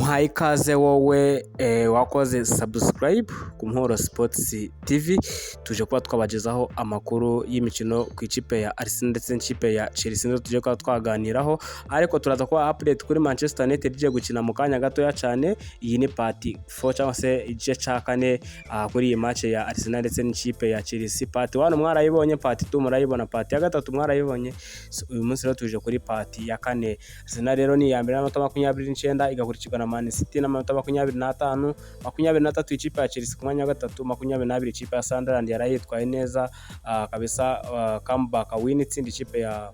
Nkuhaye ikaze wowe wakoze subscribe ku Muhoro Sports TV. Tuje kuba twabagezaho amakuru y'imikino ku ikipe ya Arsenal ndetse n'ikipe ya Chelsea, nizo tugiye kuba twaganiraho, ariko turaza kuba update kuri Manchester United igiye gukina mu kanya gatoya cyane. Iyi ni part 4 cyangwa se igice cya kane kuri iyi match ya Arsenal ndetse n'ikipe ya Chelsea. Part 1 mwarayibonye, part 2 murayibona, part ya gatatu mwarayibonye. So, uyu munsi rero tuje kuri part ya kane. Arsenal rero ni iya mbere n'amanota 29, igakurikirwa na Man City n'amanota 25, 23 ikipe ya Chelsea ku mwanya wa gatatu, 22 ikipe ya Sunderland yari yitwaye neza kabisa, comeback win, itsinda ikipe ya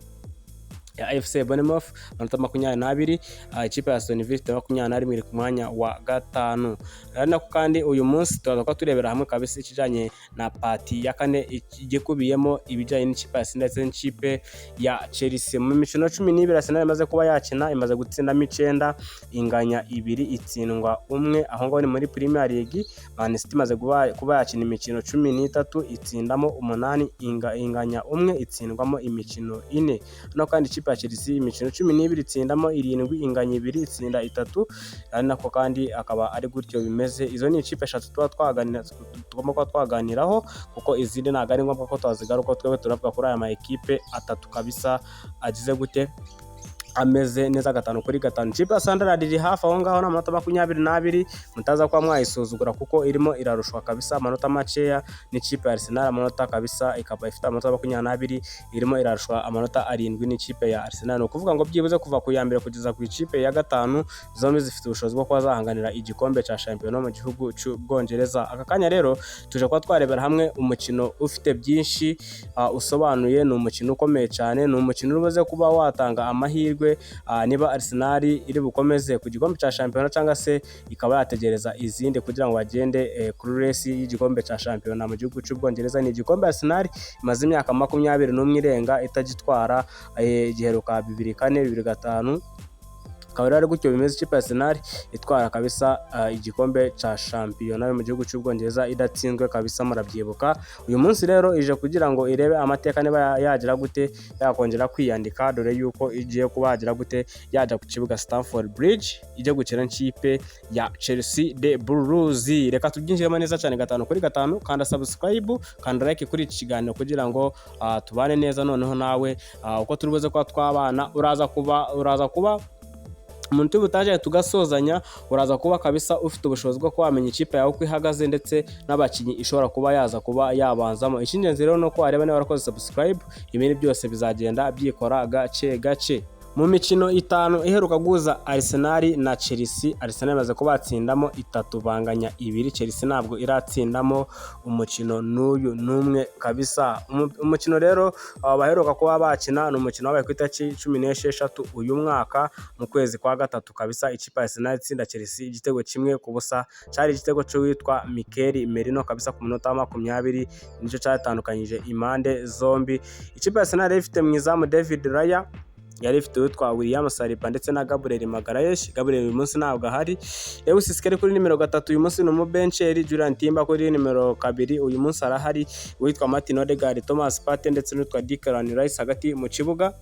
FC Bournemouth amanota 22. Ikipe ya Aston Villa ifite 21, iri ku mwanya wa gatanu. Ari nako kandi uyu munsi turaza kuba turebera hamwe kabisa ikijyanye na part ya kane, igikubiyemo ibijyanye n'ikipe ya Arsenal ndetse n'ikipe ya Chelsea. Mu mikino 12 Arsenal imaze kuba yakina, imaze gutsindamo icyenda, inganya ibiri, itsindwa umwe. Aho ngaho ni muri Premier League. Man City imaze kuba yakina imikino 13, itsindamo umunani, inganya umwe, itsindwamo imikino ine. Hano kandi ikipe ya Chelsea imikino 12, itsindamo irindwi, inganya ibiri, itsinda itatu. Ari nako kandi akaba ari gutyo bimeze. Izo ni ikipe eshatu tuba twaganira, tugomba kuba twaganiraho, kuko izindi ntabwo ari ngombwa ko twazigaruka. Twebwe turavuga kuri aya ma ekipe atatu kabisa agize gute, ameze neza gatanu kuri gatanu. Ikipe ya Sunderland iri hafi aho ngaho n'amanota 22, mutaza kuba mwayisuzugura kuko irimo irarushwa kabisa amanota makeya n'ikipe ya Arsenal. Amanota kabisa ikaba ifite amanota 22, irimo irarushwa amanota 7 n'ikipe ya Arsenal. Ni ukuvuga ngo byibuze kuva ku ya mbere kugeza ku ikipe ya gatanu, zombi zifite ubushobozi bwo kuba zahanganira igikombe cya shampiyona mu gihugu cy'Ubwongereza. Aka kanya rero tuje kuba twarebera hamwe umukino ufite byinshi usobanuye. Ni umukino ukomeye cyane, ni umukino uri buze kuba watanga amahirwe niba Arsenal iri bukomeze ku gikombe cya shampiyona cyangwa se ikaba yategereza izindi kugira ngo bagende kuri race y'igikombe cya shampiyona mu gihugu cy'Ubwongereza. Ni igikombe Arsenal imaze imyaka 21 irenga itagitwara, giheruka 2004, 2005. Akaba rero ari gutyo bimeze. Ikipe ya Arsenal itwara kabisa igikombe cya shampiyona yo mu gihugu cy'Ubwongereza idatsinzwe kabisa, murabyibuka. Uyu munsi rero ije kugira ngo irebe amateka niba yagira gute, yakongera kwiyandika, dore yuko igiye kuba yagira gute, yajya ku kibuga Stamford Bridge ijya gukina n'ikipe ya Chelsea, The Blues. Reka tubyinjiremo neza cyane gatanu kuri gatanu. Kanda subscribe, kanda like kuri iki kiganiro kugira ngo tubane neza. Noneho nawe uko turi buze kuba twabana, uraza kuba umuntu butaje tugasozanya, uraza kuba kabisa ufite ubushobozi bwo kuba wamenya ikipe yawe uko ihagaze ndetse n'abakinnyi ishobora kuba yaza kuba yabanzamo. Icy'ingenzi rero ni uko wareba niba warakoze subscribe, ibindi byose bizagenda byikora gake gake. Mu mikino itanu iheruka guhuza Arsenal na Chelsea, Arsenal imaze kuba batsindamo itatu, banganya ibiri. Chelsea ntabwo iratsindamo umukino n'uyu n'umwe kabisa. Umukino rero baheruka kuba bakina ni umukino wabaye ku itariki 16 uyu mwaka mu kwezi kwa gatatu kabisa. Ikipe ya Arsenal itsinda Chelsea igitego 1-0, cyari igitego cy'uwitwa Mikel Merino kabisa ku munota wa 20, nicyo cyatandukanyije impande zombi. Ikipe ya Arsenal yari ifite mu izamu David Raya, yari ifite uwitwa William Saliba ndetse na Gabriel Magalhaes. Gabriel uyu munsi ntabwo ahari. Lewis Skelly kuri nimero 3, uyu munsi ni umubencheri. Jurrien Timber kuri nimero 2, uyu munsi arahari. Uwitwa Martin Odegaard, Thomas Partey ndetse n'uwitwa Declan Rice hagati mu kibuga.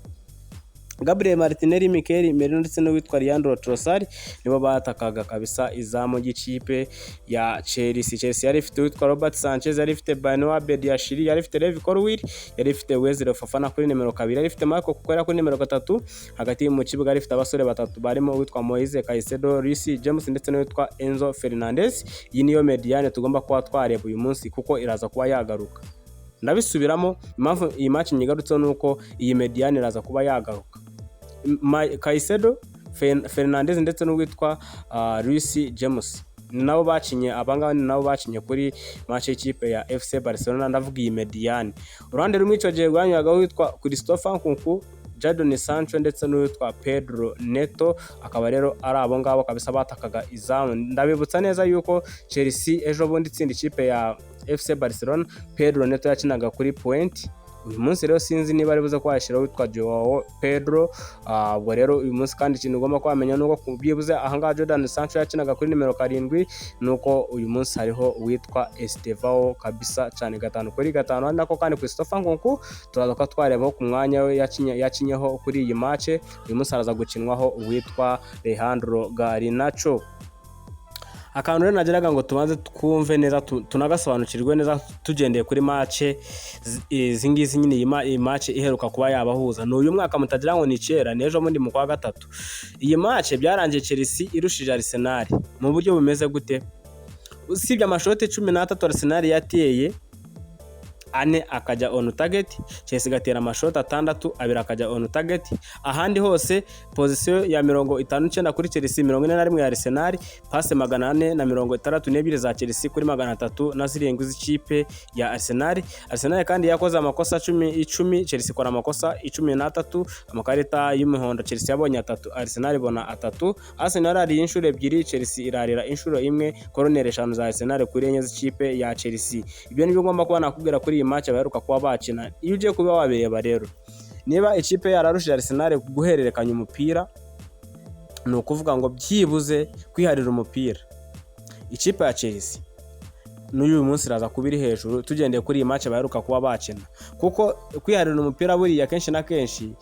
Gabriel Martinelli, Mikel Merino ndetse n'uwitwa Leandro Trossard nibo batakaga kabisa izamu ry'ikipe ya Chelsea. Chelsea yari ifite uwitwa Robert Sanchez, yari ifite Benoit Badiashile, yari ifite Levi Colwill, yari ifite Wesley Fofana kuri nimero 2, yari ifite Marco Cucurella kuri nimero 3. Hagati mu kibuga yari ifite abasore batatu barimo uwitwa Moise Caicedo, Reece James ndetse n'uwitwa Enzo Fernandez. Iyi niyo médiane tugomba kuba twareba uyu munsi kuko iraza kuba yagaruka. Ndabisubiramo, impamvu iyi match nyigarutseho ni uko iyi médiane iraza kuba yagaruka. Caicedo, Fernandez ndetse n'uwitwa Reece James ni nabo bakinye. Abangaba ni nabo bakinye kuri match y'ikipe ya FC Barcelona. Ndavuga iyi médiane. Uruhande rumwe icyo gihe rwanyuraga witwa Christopher Nkunku, Jadon Sancho ndetse n'uwitwa Pedro Neto, akaba rero ari abo ngabo kabisa batakaga izamu. Ndabibutsa neza yuko Chelsea ejo bundi itsinda ikipe ya FC Barcelona, Pedro Neto yakinaga kuri pointe. Uyu munsi rero sinzi niba ari buze kwashyiraho witwa Joao Pedro. Ubwo rero uyu munsi kandi ikintu ugomba kwamenya ni uko byibuze ahangaha Jadon Sancho yakinaga kuri nimero 7, ni uko uyu munsi hariho uwitwa Estevao kabisa cyane gatanu kuri gatanu. Ari nako kandi Christopher Nkunku turaza kuba twarebaho ku mwanya we yakinyeho kuri iyi match. Uyu munsi araza gukinwaho uwitwa Alejandro Garnacho. Akantu rero nagiraga ngo tubanze twumve neza, tunagasobanukirwe neza, tugendeye kuri match izi ngizi nyine, iyi match iheruka kuba yabahuza ni uyu mwaka, mutagira ngo ni kera, ni ejo bundi mu kwa gatatu. Iyi match byarangiye Chelsea irushije Arsenal mu buryo bumeze gute? Usibye amashoti 13 Arsenal yateye, ane akajya on target, Chelsea igatera amashoti atandatu, abiri akajya on target. Ahandi hose position ya 59 kuri Chelsea, 41 ya Arsenal, passe 462 za Chelsea kuri 307 z'ikipe ya Arsenal. Arsenal kandi yakoze amakosa 10, Chelsea ikora amakosa 13. Amakarita y'umuhondo Chelsea yabonye atatu, Arsenal ibona atatu. Arsenal yarariye inshuro ebyiri, Chelsea irarira inshuro imwe. Koroneri eshanu za Arsenal kuri enye z'ikipe ya Chelsea. Ibyo nibyo ngomba kuba nakubwira kuri iyi match baheruka kuba bakina. Iyo ugiye kuba wabireba rero, niba ikipe yararushije Arsenal guhererekanya umupira, ni ukuvuga ngo byibuze kwiharira umupira, ikipe ya Chelsea n'uyu munsi iraza kuba iri hejuru, tugendeye kuri iyi match baheruka kuba bakina, kuko kwiharira umupira buriya kenshi na kenshi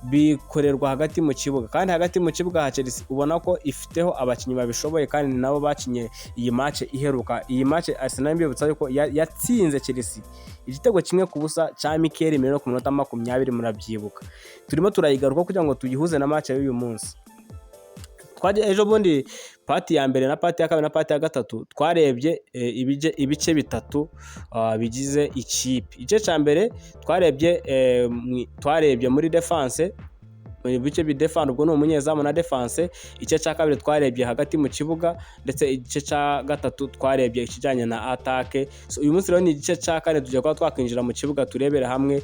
bikorerwa hagati mu kibuga, kandi hagati mu kibuga ha Chelsea ubona ko ifiteho abakinnyi babishoboye, kandi nabo bakinye iyi match iheruka. Iyi match Arsenal, mbibutsa yuko yatsinze Chelsea igitego 1-0 cya Mikel Merino ku minota 20, murabyibuka. Turimo turayigaruka kugira ngo tuyihuze na match y'uyu munsi. Twajya ejo bundi part ya mbere na part ya kabiri na part ya gatatu, twarebye ibice bitatu bigize ikipe. Igice cya mbere twarebye muri defense, mu bice bidefanda, ubwo ni umunyezamu na defense. Igice cya kabiri twarebye hagati mu kibuga, ndetse igice cya gatatu twarebye ikijyanye na attaque. So, uyu munsi rero ni igice cya kane, tugiye kuba twakwinjira mu kibuga turebere hamwe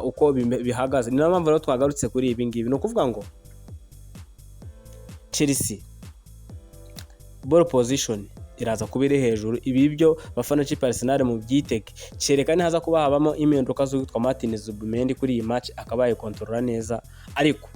uko bihagaze. Ni nayo mpamvu rero twagarutse kuri ibi ngibi. Ni ukuvuga ngo Chelsea ball possession iraza kuba iri hejuru. Ibi byo bafana ikipe Arsenal mu byitege, kereka nihaza kuba habamo impinduka z'uwitwa Martin Zubimendi kuri iyi match akaba yayikontorora neza, ariko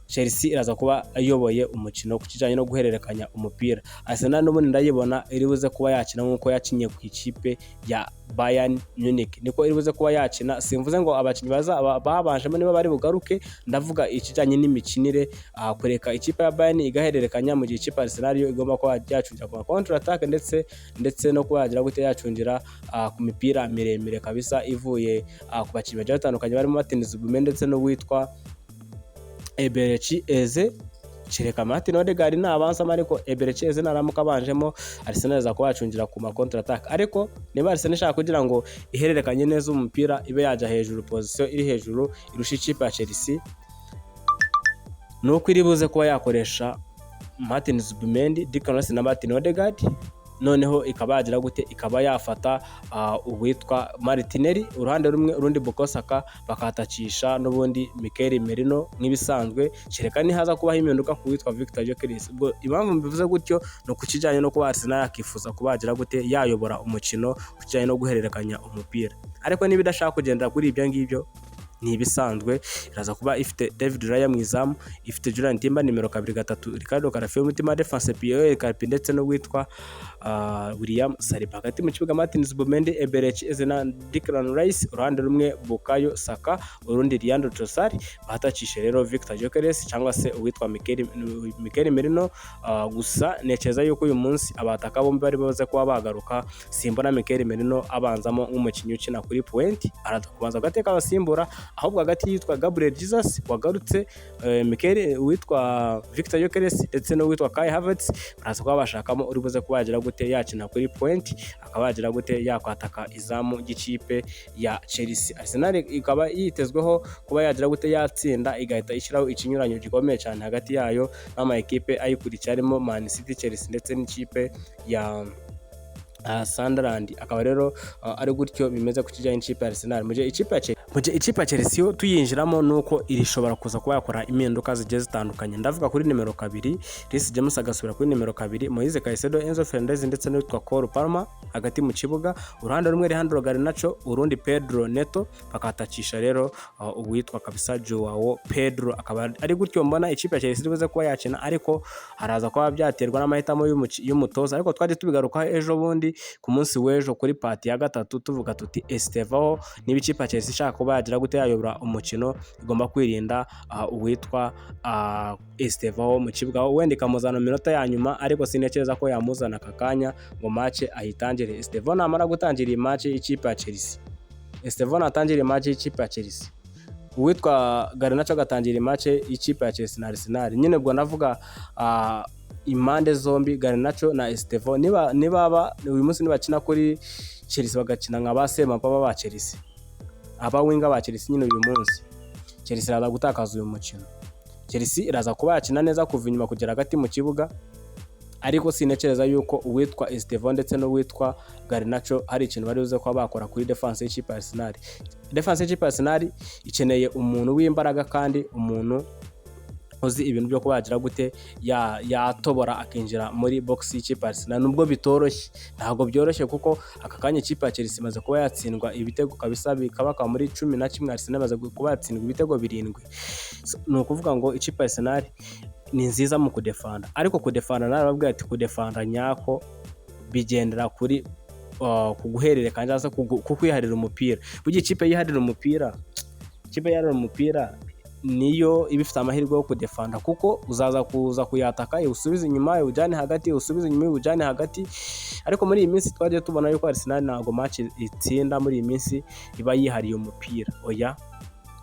Chelsea iraza kuba ayoboye umukino ku kijyanye no guhererekanya umupira. Arsenal n'ubundi ndayibona iri buze kuba yakina nk'uko yakinye ku ikipe ya Bayern Munich, niko iri buze kuba yakina. Simvuze ngo abakinnyi baza babanjemo niba bari bugaruke, ndavuga ikijyanye n'imikinire, kureka ikipe ya Bayern igahererekanya, mu gihe ikipe ya Arsenal yo igomba kuba yacungira ku counter attack, ndetse no kuba yagira gute, yacungira ku mipira miremire kabisa ivuye ku bakinnyi bagiye batandukanye barimo Martin Zubimendi ndetse n'uwitwa Eberechi Eze. Kereka Martin Odegaard nabanzamo, ariko Eberechi Eze naramuka abanjemo, Arsenal iza kuba yacungira ku ma counter attack. Ariko niba Arsenal ishaka kugira ngo ihererekanye neza umupira, ibe yajya hejuru, position iri hejuru irusha ikipe ya Chelsea, ni uko iri buze kuba yakoresha Martin Zubimendi, Declan Rice na Martin Odegaard, noneho ikaba yagira gute, ikaba yafata uwitwa Martinelli uruhande rumwe, urundi Bukayo Saka, bakatakisha n'ubundi Mikel Merino nk'ibisanzwe, kereka nihaza kubaho impinduka ku witwa Victor Gyökeres. Ubwo impamvu mbivuze gutyo ni ku kijyanye no kuba Arsenal yakifuza kuba yagira gute, yayobora umukino ku kijyanye no guhererekanya umupira. Ariko niba idashaka kugendera kuri ibyo ngibyo, ni ibisanzwe, iraza kuba ifite David Raya mu izamu, ifite Jurriën Timber nimero kabiri, gatatu Riccardo Calafiori, mutima defense Piero Hincapié ndetse n'uwitwa William Saliba. Hagati mu kibuga Martin Zubimendi, Eberechi Eze na Declan Rice uruhande rumwe, Bukayo Saka urundi, Leandro Trossard, bahatakishe rero Victor Gyökeres cyangwa se uwitwa Mikel Merino. Gusa ntekereza yuko uyu munsi abataka bombi bari baze kuba bagaruka. Simbona Mikel Merino abanzamo nk'umukinnyi ukina kuri pointe, araza kubanza agateka abasimbura, ahubwo hagati yitwa Gabriel Jesus wagarutse, Mikel, uwitwa Victor Gyökeres ndetse n'uwitwa Kai Havertz, baraza kuba bashakamo uri buze kuba yagira gute, yakina kuri pointe, akaba yagira gute, yakwataka izamu ry'ikipe ya Chelsea. Arsenal ikaba yitezweho kuba yagira gute, yatsinda, igahita ishyiraho ikinyuranyo gikomeye cyane hagati yayo n'ama ekipe ayikurikiye harimo Man City, Chelsea ndetse n'ikipe ya Sunderland. Akaba rero ari gutyo bimeze ku kijyanye n'ikipe ya Arsenal. Mu gihe ikipe ya Chelsea yo tuyinjiramo, nuko irishobora kuza kuba yakora impinduka zigiye zitandukanye. Ndavuga kuri nimero 2, Reece James agasubira kuri nimero 2, Moise Caicedo, Enzo Fernandez ndetse n'uwitwa Cole Palmer hagati mu kibuga, uruhande rumwe Alejandro Garnacho, urundi Pedro Neto, bakatakisha rero uwitwa kabisa Joao Pedro. Akaba ari gutyo mbona ikipe ya Chelsea iri buze kuba yakina, ariko haraza kuba byaterwa n'amahitamo y'umutoza. Ariko twaje tubigarukaho ejo bundi ku munsi w'ejo kuri part ya gatatu, tuvuga tuti Estevao, niba ikipe ya Chelsea ishaka kuba yagira gute, yayobora umukino, igomba kwirinda uwitwa Estevao mu kibuga, wenda ikamuzana mu minota ya nyuma, ariko sintekereza ko yamuzana aka kanya ngo match ayitangire. Estevao namara gutangira iyi match y'ikipe ya Chelsea, Estevao natangira iyi match y'ikipe ya Chelsea, uwitwa Garnacho agatangira iyi match y'ikipe ya Chelsea na Arsenal nyine, ubwo navuga impande zombi, Garnacho na Estevao, niba nibaba uyu munsi nibakina kuri Chelsea, bagakina nka ba Semapaba ba Chelsea, aba winger ba Chelsea nyine, uyu munsi Chelsea iraza gutakaza uyu mukino. Chelsea iraza kuba yakina neza kuva inyuma kugera hagati mu kibuga, ariko sintekereza yuko uwitwa Estevao ndetse n'uwitwa Garnacho hari ikintu bari buze kuba bakora kuri defense y'ikipe ya Arsenal. Defense y'ikipe ya Arsenal ikeneye umuntu w'imbaraga kandi umuntu uzi ibintu byo kuba yagira gute, yatobora akinjira muri box y'ikipe ya Arsenal, nubwo bitoroshye. Ntabwo byoroshye kuko aka kanya ikipe ya Chelsea imaze kuba yatsindwa ibitego kabisa bikabaka muri 11, Arsenal imaze kuba yatsindwa ibitego 7. So, ni ukuvuga ngo ikipe ya Arsenal ni nziza mu kudefanda, ariko kudefanda, narababwiye ati kudefanda nyako bigendera kuri ku guhererekanya cyangwa se ku kwiharira umupira. Burya ikipe yiharira umupira niyo iba ifite amahirwe yo kudefanda, kuko uzaza kuza kuyataka, iwusubize inyuma iwujyane hagati, iwusubize inyuma iwujyane hagati. Ariko muri iyi minsi twagiye tubona yuko Arsenal ntabwo match itsinda muri iyi minsi iba yihariye umupira, oya,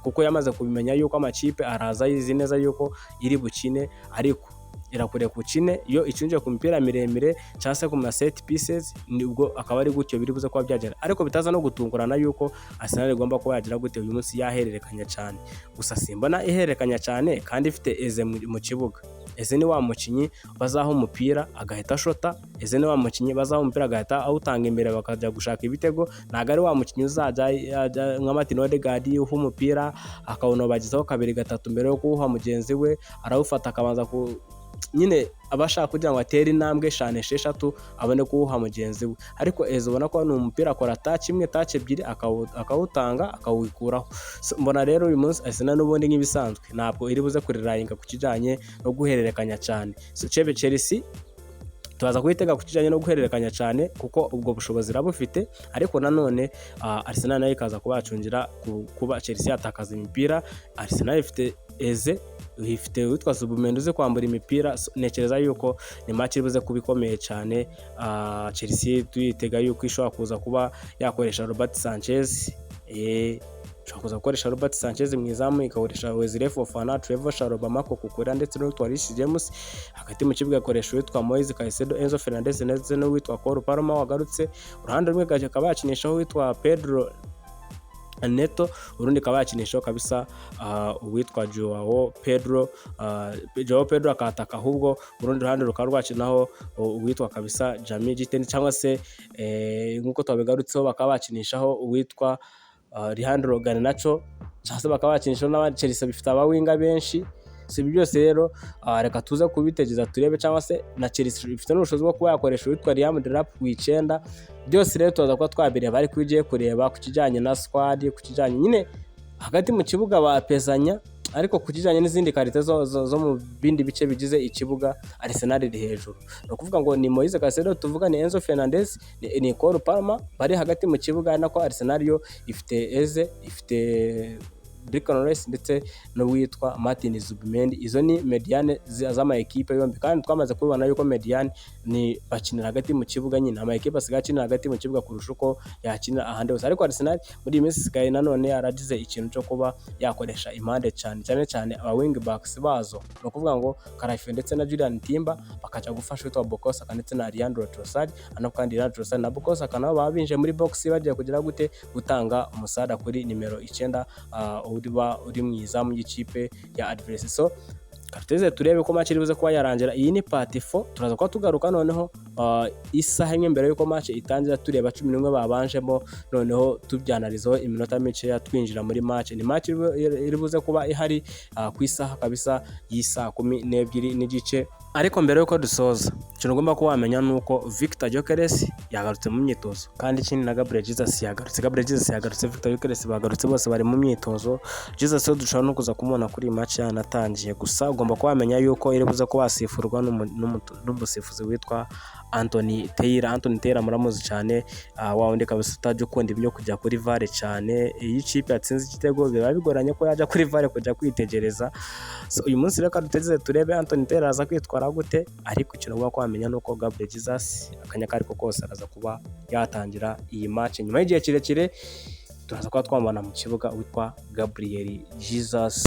kuko yamaze kubimenya yuko amakipe araza yizi neza yuko iri bukine, ariko irakureka ukine iyo icungiye ku mipira miremire cyangwa se ku ma set pieces, nibwo akaba ari gutyo biri buze kuba byagera. Ariko bitaza no gutungurana yuko Arsenal igomba kuba yagira gute uyu munsi, yahererekanya cyane. Gusa simbona ihererekanya cyane kandi ifite Eze mu kibuga. Eze ni wa mukinnyi bazaha umupira agahita ashota, Eze ni wa mukinnyi bazaha umupira agahita awutanga imbere bakajya gushaka ibitego. Ntabwo ari wa mukinnyi uzajya nka Martin Odegaard uha umupira akawunobagizaho kabiri gatatu mbere yo kuwuha mugenzi we, arawufata akabanza ku nyine aba ashaka kugira ngo atere intambwe eshanu, esheshatu, abone kuwuha mugenzi we. Ariko Eze ubona ko ni umupira akora touch imwe, touch ebyiri, akawutanga, akawikuraho. Mbona rero uyu munsi Arsenal n'ubundi nk'ibisanzwe ntabwo iri buze kurirayinga ku kijyanye no guhererekanya cyane. So, Chelsea turaza kuyitega ku kijyanye no guhererekanya cyane kuko ubwo bushobozi irabufite, ariko nanone Arsenal nayo ikaza kuba yacungira kuba Chelsea yatakaza imipira. Arsenal ifite Eze, ifite uwitwa Zubimendi uzi kwambura imipira. So, ntekereza yuko ni match iri buze kuba ikomeye cyane. Chelsea tuyitega yuko ishobora kuza kuba yakoresha Robert Sanchez, ishobora kuza gukoresha Robert Sanchez mu izamu, ikakoresha Wesley Fofana, Trevoh Chalobah, Marc Cucurella ndetse n'uwitwa Reece James. Hagati mu kibuga igakoresha uwitwa Moise Caicedo, Enzo Fernandez ndetse n'uwitwa Cole Palmer wagarutse. Uruhande rumwe akaba yakinishaho uwitwa Pedro Neto, urundi ikaba yakinishaho kabisa uwitwa Joao Pedro. Joao Pedro akataka, ahubwo urundi ruhande rukaba rwakinaho uwitwa kabisa Jamie Gittens, cyangwa se nk'uko twabigarutseho bakaba bakinishaho uwitwa Alejandro Garnacho, cyangwa se bakaba bakinishaho n'abandi. Chelsea bifite aba winger benshi. Si ibi byose rero, reka tuze kubitegeza turebe, cyangwa se na Chelsea ifite n'ubushobozi bwo kuba yakoresha uwitwa Liam Delap ku 9. Byose rero tuza kuba twabireba, ariko iyo ugiye kureba ku kijyanye na squad, ku kijyanye nyine hagati mu kibuga bapezanya, ariko ku kijyanye n'izindi qualité zo mu bindi bice bigize ikibuga, Arsenal iri hejuru. Ni ukuvuga ngo ni Moise Caicedo tuvuga, ni Enzo Fernandez, ni Cole Palmer bari hagati mu kibuga, ari nako Arsenal yo ifite Eze, ifite Declan Rice ndetse n'uwitwa Martin Zubimendi. Izo ni médiane z'ama ekipe yombi, kandi twamaze kubibona yuko médiane ni bakinira hagati mu kibuga nyine. Ama ekipe asigaye akinira hagati mu kibuga kurusha uko yakinira ahandi hose, ariko Arsenal muri iyi minsi isigaye nanone yaragize ikintu cyo kuba yakoresha impande cyane cyane cyane aba wing backs bazo, ni ukuvuga ngo Calafiori ndetse na Jurrien Timber bakajya gufasha uwitwa Bukayo Saka ndetse na Leandro Trossard. Hano kandi Leandro Trossard na Bukayo Saka nabo baba binjiye muri box bagiye kugira gute, gutanga umusada kuri nimero 9 uba uri mu izamu ry'ikipe ya adversaire. So kateze turebe ko match iri buze kuba yarangira. Iyi ni part 4, turaza kuba tugaruka noneho isaha imwe mbere yuko match itangira, tureba 11 babanjemo, noneho tubyanarizaho iminota mikeya twinjira muri match. Ni match iri buze kuba ihari ku isaha kabisa y'isaa 12:30. Ariko mbere yuko dusoza, ikintu ugomba kuba wamenya ni uko Victor Gyökeres yagarutse mu myitozo, kandi ikindi na Gabriel Jesus yagarutse. Gabriel Jesus yagarutse, Victor Gyökeres bagarutse, bose bari mu myitozo. Jesus we dushobora no kuza kumubona kuri iyi match yanatangiye. Gusa ugomba kuba wamenya yuko iri buze kuba wasifurwa n'umusifuzi witwa Anthony Taylor. Anthony Taylor muramuzi cyane, wa wundi kabisa utajya ukunda ibyo kujya kuri VAR cyane. Iyo ikipe yatsinze igitego, biba bigoranye ko yajya kuri VAR kujya kwitegereza. So, uyu munsi reka dutegereze turebe Anthony Taylor aza kwitwara gute. Ariko ikintu ugomba kwamenya ni uko Gabriel Jesus akanya kariko kose araza kuba yatangira iyi match nyuma y'igihe kirekire. Turaza kuba twamubona mu kibuga witwa Gabriel Jesus.